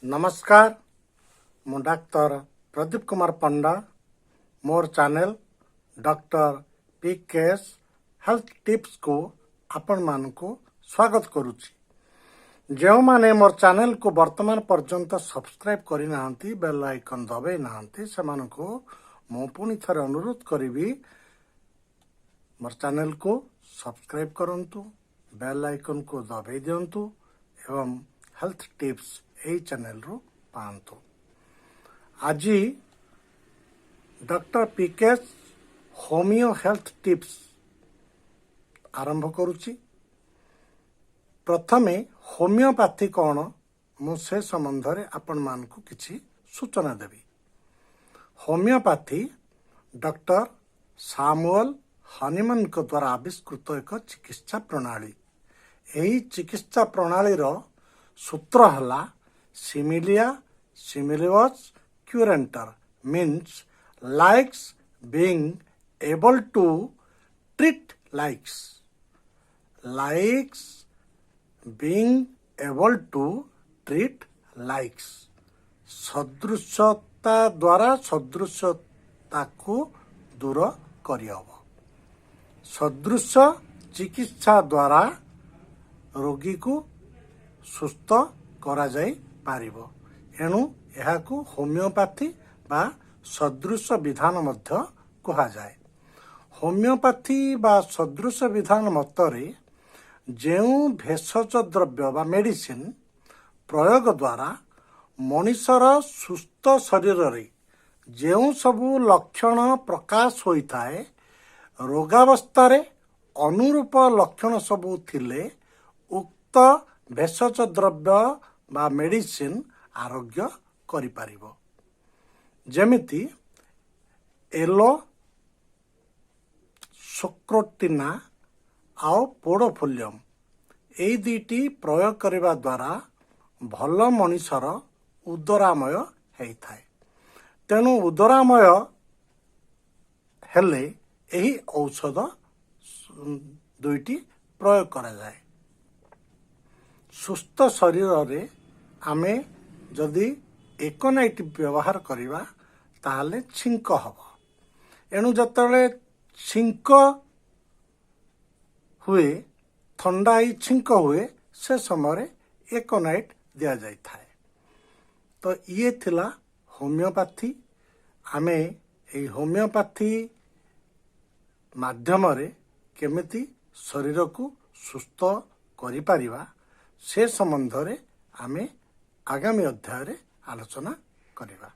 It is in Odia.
ନମସ୍କାର, ମୁଁ ଡାକ୍ତର ପ୍ରଦୀପ କୁମାର ପଣ୍ଡା। ମୋର channel doctor P K's health ଟିପ୍ସକୁ ଆପଣମାନଙ୍କୁ ସ୍ୱାଗତ କରୁଛି। ଯେଉଁମାନେ ମୋର ଚ୍ୟାନେଲକୁ ବର୍ତ୍ତମାନ ପର୍ଯ୍ୟନ୍ତ ସବସ୍କ୍ରାଇବ୍ କରିନାହାନ୍ତି, ବେଲ୍ ଆଇକନ୍ ଦବାଇ ନାହାନ୍ତି, ସେମାନଙ୍କୁ ମୁଁ ପୁଣି ଥରେ ଅନୁରୋଧ କରିବି, ମୋର ଚ୍ୟାନେଲକୁ ସବସ୍କ୍ରାଇବ୍ କରନ୍ତୁ, ବେଲ୍ ଆଇକନ୍କୁ ଦବାଇ ଦିଅନ୍ତୁ ଏବଂ ହେଲ୍ଥ ଟିପ୍ସ ଏହି ଚ୍ୟାନେଲରୁ ପାଆନ୍ତୁ। ଆଜି ଡକ୍ଟର ପିକେସ୍ ହୋମିଓ ହେଲ୍ଥ ଟିପ୍ସ ଆରମ୍ଭ କରୁଛି। ପ୍ରଥମେ ହୋମିଓପାଥି କ'ଣ, ମୁଁ ସେ ସମ୍ବନ୍ଧରେ ଆପଣମାନଙ୍କୁ କିଛି ସୂଚନା ଦେବି। ହୋମିଓପାଥି ଡକ୍ଟର ସାମୁଏଲ ହନିମନଙ୍କ ଦ୍ୱାରା ଆବିଷ୍କୃତ ଏକ ଚିକିତ୍ସା ପ୍ରଣାଳୀ। ଏହି ଚିକିତ୍ସା ପ୍ରଣାଳୀର ସୂତ୍ର ହେଲା "similia similibus curentur", means likes being able to treat likes, likes being able to treat likes. ସଦୃଶ୍ୟତା ଦ୍ୱାରା ସଦୃଶ୍ୟତାକୁ ଦୂର କରିହେବ। ସଦୃଶ୍ୟ ଚିକିତ୍ସା ଦ୍ୱାରା ରୋଗୀକୁ ସୁସ୍ଥ କରାଯାଇପାରିବ। ଏଣୁ ଏହାକୁ ହୋମିଓପାଥି ବା ସଦୃଶ ବିଧାନ ମଧ୍ୟ କୁହାଯାଏ। ହୋମିଓପାଥି ବା ସଦୃଶ ବିଧାନ ମତରେ ଯେଉଁ ଭେଷଜ ଦ୍ରବ୍ୟ ବା ମେଡିସିନ ପ୍ରୟୋଗ ଦ୍ୱାରା ମଣିଷର ସୁସ୍ଥ ଶରୀରରେ ଯେଉଁ ସବୁ ଲକ୍ଷଣ ପ୍ରକାଶ ହୋଇଥାଏ, ରୋଗାବସ୍ଥାରେ ଅନୁରୂପ ଲକ୍ଷଣ ସବୁ ଥିଲେ ଉକ୍ତ ଭେଷଜ ଦ୍ରବ୍ୟ ବା ମେଡିସିନ ଆରୋଗ୍ୟ କରିପାରିବ। ଯେମିତି ଏଲୋ ସୋକ୍ରୋଟିନା ଆଉ ପୋଡୋଫିଲିୟମ, ଏଇ ଦୁଇଟି ପ୍ରୟୋଗ କରିବା ଦ୍ୱାରା ଭଲ ମଣିଷର ଉଦରାମୟ ହେଇଥାଏ। ତେଣୁ ଉଦରାମୟ ହେଲେ ଏହି ଔଷଧ ଦୁଇଟି ପ୍ରୟୋଗ କରାଯାଏ। ସୁସ୍ଥ ଶରୀରରେ ଆମେ ଯଦି ଏକୋନାଇଟ୍ ବ୍ୟବହାର କରିବା, ତାହେଲେ ଛିଙ୍କ ହେବ। ଏଣୁ ଯେତେବେଳେ ଛିଙ୍କ ହୁଏ, ଥଣ୍ଡା ହେଇ ଛିଙ୍କ ହୁଏ, ସେ ସମୟରେ ଏକୋନାଇଟ୍ ଦିଆଯାଇଥାଏ। ତ ଇଏ ଥିଲା ହୋମିଓପାଥି। ଆମେ ଏଇ ହୋମିଓପାଥି ମାଧ୍ୟମରେ କେମିତି ଶରୀରକୁ ସୁସ୍ଥ କରିପାରିବା, ସେ ସମ୍ବନ୍ଧରେ ଆମେ ଆଗାମୀ ଅଧ୍ୟାୟରେ ଆଲୋଚନା କରିବା।